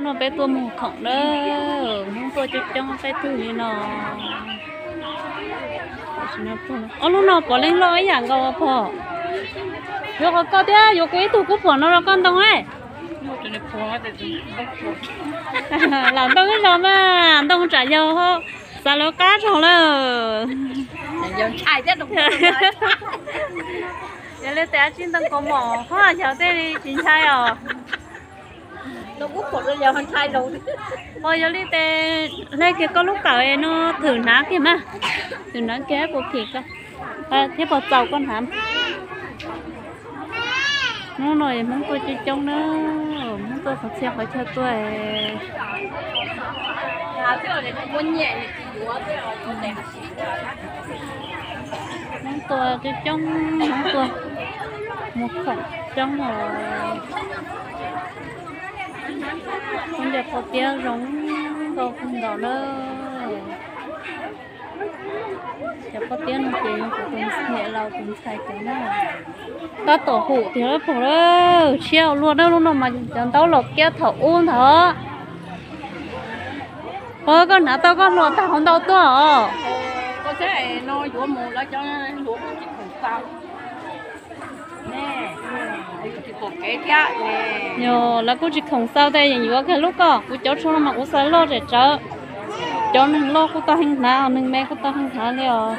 No peb tuaj mus khoom na, Hmoob tuaj coob coob peb tug li no. Ob lub no puav leej loj ib yam nkaus pog. Yuav qhov koj thiab yuav kuv ib tug kuj phuam no rau koj ntoo. Lam ntoo ib zaug mas ntoo tsam yog xav lawv qab zog lawm. Yog li tes ab tsi ntoo kaus mom ho yog tej li tsis ntshai os. Ho yog li tes hle kiag koj lub kawm no thwm hnav kiag mas, thwm hnav kiag puas phim koj thiab puas txaus koj hnav. Hnub no Hmoob tuaj coob coob na, Hmoob tuaj qhov txhia qhov chaw tuaj. Hmoob tuaj coob coob, Hmoob tuaj mus khoom coob os. Khaub ncaws pob tiab zoo nkauj kawg nkaus na. Cov pob tiab no ces yog kuv tus niam laus tus ntxhais cov na. Tab tom hum tiag pog lawm, tshiab ua luaj na, lub no mas cov ntaub los kiab thaum ub ntag. Pog, koj hnav tau koj hluas tag hauv ntau tuaj os. Yog lawv kuj tsis khoom xaus tej yeej yuav kiag lub ko, kuv cov tsho no mas kuv xav loj zem tsawv. Cov neeg loj kuj tau heej hnav, neeg me kuj tau heej hnav li os.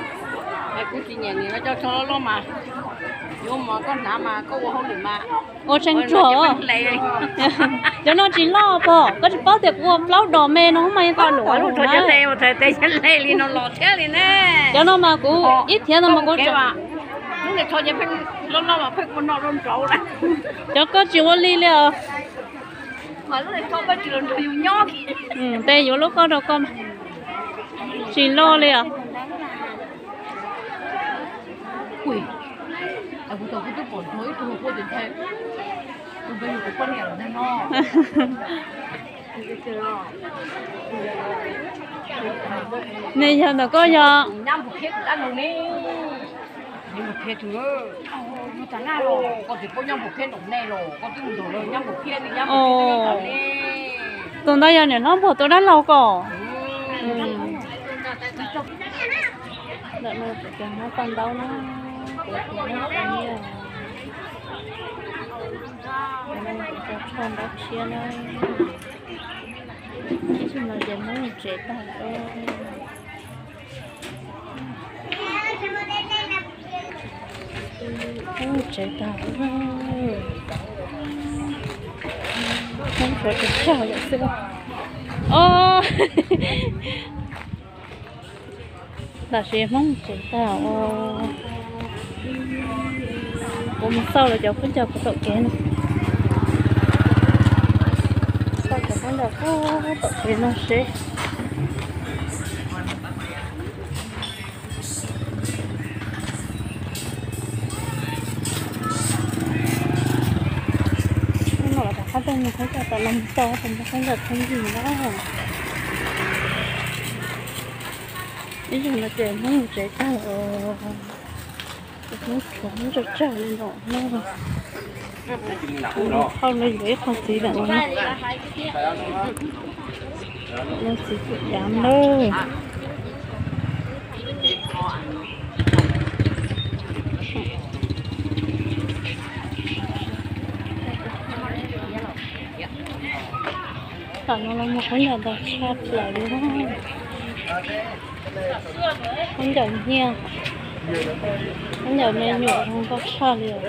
Ua tseeb tsuag. Cov no tsis loj pog, koj tsis paub tias kuv ua plaub dos me no mas yeej tau luaj. Cov no mas kuv ib thiav no mas kuv, cov koj tsis ua li li os. Tes yuav lub ko rau koj mas tsis loj li os. Nws yog ntawm koj yog. Tus ntawd yog niam hlob npuag tus dab laug ko. Ntawm no kuv cov hmab paj ntaub na, kuv cov nyiaj, kuv cov tsho ntaub tshiab na. Ib zaug no ces Hmoob mus tsev tag. Hmoob mus tsev tag. Hmoob tshuav tsawg tsawg lawm xwb. Os, tam sim Hmoob mus tsev tag os. Kuv mus xauj lawv cov khaub ncaws puag tom kev no. Xauj cov khaub ncaws puag tom kev no seb. Hnub no rov qab tuaj mus khaub ncaws tom no, mus xauj tus khaub ncaws pheej yig na. Ib zaug no ces Hmoob mus tsev tag os. Hmoob tshuav Hmoob tsawg tsawg li no na. Hauj no yuav ib qho txiv lawm no. Txiv pum yav lawm. Tam no los muag khaub ncaws ntau tshaj plaws li. Khaub ncaws nyiaj, khaub ncaws me nyuam zoo nkauj tshaj li os.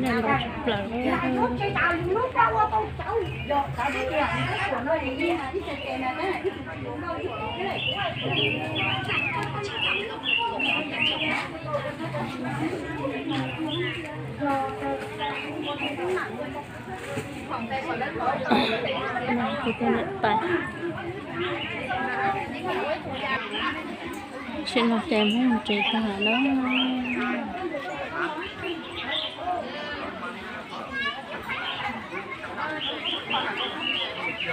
Nyob ntau tshaj plaws. Kuv tus niam tais. Tam sim no ces Hmoob mus tsev tag lawm na. Pla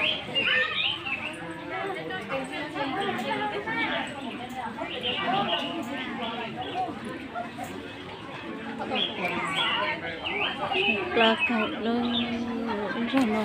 kaum lawm, ib zaug no.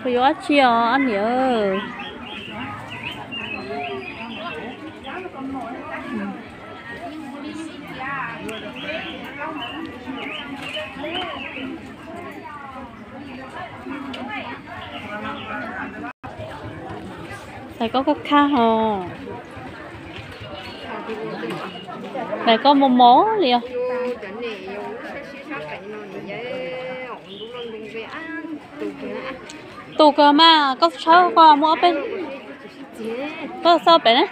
Puas yuav dab tsi os niam? Tais koj kab khab ho. Tais koj mos mos li os. Tus kawg mas koj tshawb koj muaj ob peb. Koj xauj pem na.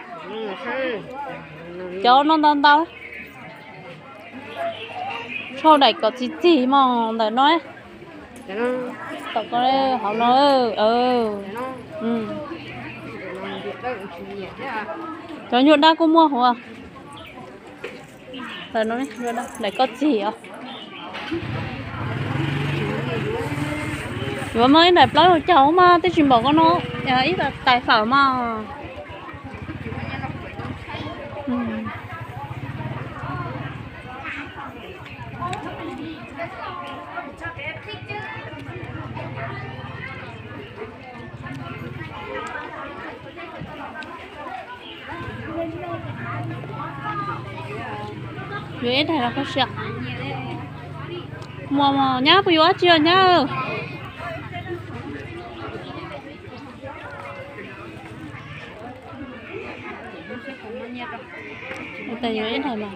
Cov no ntau ntau. Tshau daim kom txi txig mos ntawm no. Tom ko hauv no. Cov nyuaj dab kuj muaj hauv. Ntawm no, daim koj txig os. Yuav muaj ib daim plaub caug mas twb tsis npaum ko no, ib tais fawm mas. Yuav ib daim los koj siab. Muaj mos nyab, puas yuav dab tsi os nyab? Tes yuav ib daim mas.